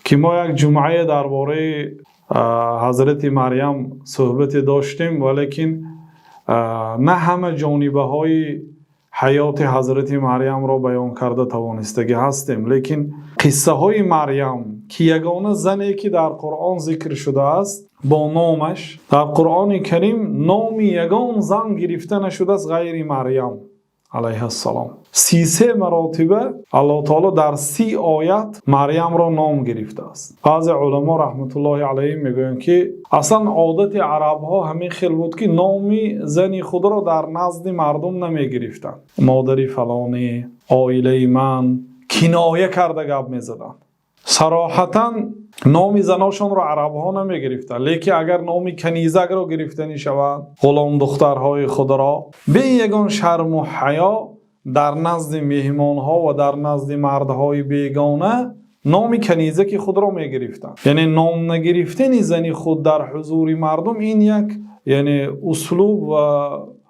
Ки мо як ҷумъа дар бораи ҳазрати Марям суҳбате доштем, валекин на ҳама ҷанбаҳои ҳаёти ҳазрати Марямро баён карда тавонистаем. Лекин қиссаҳои Марям, ки ягона занe ки дар Қуръон зикр шудааст бо номаш, дар Қуръони Карим номи ягон зан гирифта нашудааст ғайр аз Марям алайҳиссалом. 33 маротиба Аллоҳи таъоло дар 30 оят Марямро ном гирифтааст. Баъзе уламо раҳматуллоҳи алайҳим мегӯянд, ки аслан одати арабҳо ҳамин хел буд, ки номи зани худро дар назди мардум намегирифтанд. Модари фалонӣ, хонаводаи ман, киноя карда гап мезаданд. Сароҳатан номи занашонро арабҳо намегирифтанд. Лекин агар номи канизакро гирифтанӣ шавад, ғулом духтарҳои худро бе ягон шарму ҳаё дар назди меҳмонҳо ва дар назди мардҳои бегона номи канизаки худро мегирифтанд. Яъне ном нагирифтани зани худ дар ҳузури мардум, ин як яъне услуб ва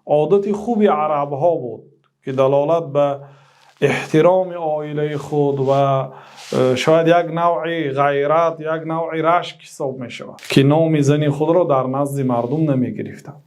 одати хуби арабҳо буд, ки далолат ба эҳтироми хонаводаи худ ва шояд як навъи ғайрат, як навъи рашк ҳисоб мешавад, ки номи зани худро дар назди мардум намегирифтанд.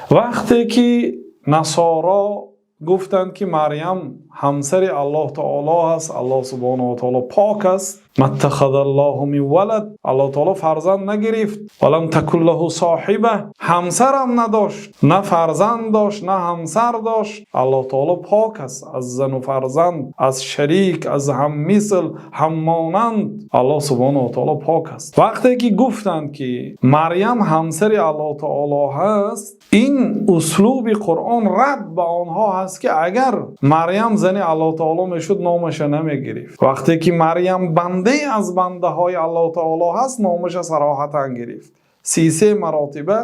Вақте ки насоро гуфтанд, ки Марям ҳамсари Аллоҳи таъоло аст, Аллоҳ субҳонаҳу ва таъоло пок аст. ما اتخذ الله من ولد, Аллоҳи таъоло фарзанд нагирифт. ولم تكن له صاحبة, ҳамсар ҳам надошт, на фарзанд дошт, на ҳамсар дошт. Аллоҳи таъоло пок аст аз зану фарзанд, аз шарик, аз ҳаммисл, ҳаммонанд. Аллоҳ субҳонаҳу ва таъоло пок аст. Вақте ки гуфтанд, ки Марям ҳамсари Аллоҳи таъоло ҳаст, ин услуби Қуръон рад ба онҳо ҳаст, ки агар Марям зани Аллоҳи таъоло мешуд, номашро намегирифт. Вақте ки Марям бандае аз бандаҳои Аллоҳи таъоло ҳаст, номашро сароҳатан гирифт. 33 маротиба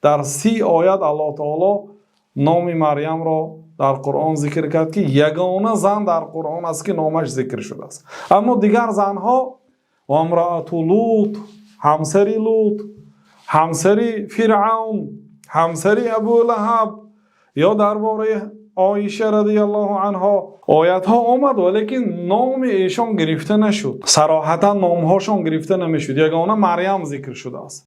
дар 30 оят Аллоҳи таъоло номи Марямро дар Қуръон зикр кард, ки ягона зан дар Қуръон аст, ки номаш зикр шудааст. Аммо дигар занҳо, وامرأة لوط, ҳамсари Лут, ҳамсари Фиръавн, ҳамсари Абу Лаҳаб ё дар бораи Оиша разияллоҳу анҳо оятҳо омад, валекин номи эшон гирифта нашуд. Сароҳатан номҳошон гирифта намешуд. Ягона Марям зикр шудааст.